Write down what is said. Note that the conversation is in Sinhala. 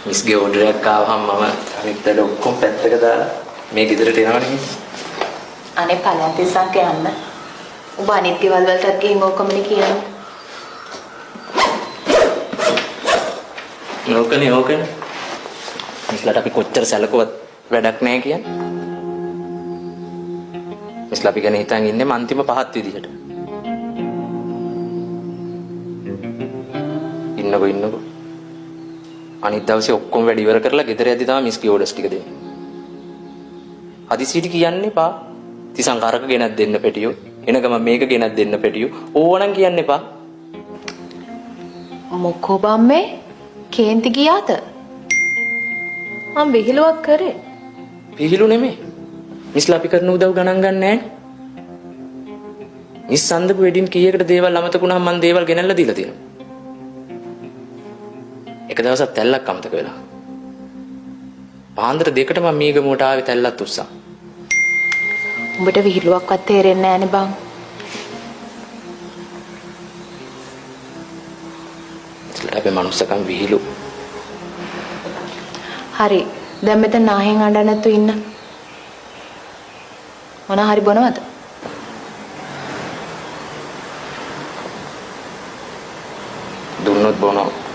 මිස්ගේ ඕඩර් එකක් ආවහම මම අනිත් වැඩ ඔක්කොම පැත්තක දාලා මේ ගෙදරට එනවනේ මිස්. අනේ ඵලයන් තිස්සක් යන්න. උඹ අනිත් ගෙවල් වලටත් ගිහින් ඕකමනේ කියන්නේ. ඕකනේ ඕකනේ. මිස්ලාට අපි කොච්චර සැලකුවත් වැඩක් නෑ කියන්නේ. මිස්ලා අපි ගැන හිතන් ඉන්නේ අන්තිම පහත් විදිහට. ඉන්නකෝ ඉන්නකෝ. අනිත් දවසේ ඔක්කොම වැඩ ඉවර කරලා ගෙදර යද්දි තමයි මිස්ගේ ඕඩර්ස් ටික දෙන්නේ. හදිසියට කියන්න එපා. තිසං කරක ගෙනත් දෙන්න පැටියෝ. එන ගමන් මේක ගෙනත් දෙන්න පැටියෝ. ඕවනම් කියන්න එපා. මොකෝ බම් මේ? කේන්ති ගියාද? මං විහිළුවක් කරේ. විහිළු නෙමෙයි. මිස්ලා අපි කරන උදව් ගණන් ගන්න නෑනේ. මිස් අන්දපු වෙඩින් කීයකට දේවල් අමතක වුණාම මං දේවල් ගෙනල්ලා දීලා තියෙනවා. එක දවසක් තැල්ලක් අමතක වෙලා. පාන්දර දෙකට මං මීගමුවට ආවේ තැල්ලත් උස්සන්. උඹට විහිළුවක්වත් තේරෙන්නේ නෑනේ බං. මිස්ලාට අපේ මනුස්සකම් විහිළු. හරි. දැන් මෙතන නාහෙන් අඬ නැතුව ඉන්න. මොන හරි බොනවද? දුන්නොත් බොනවා.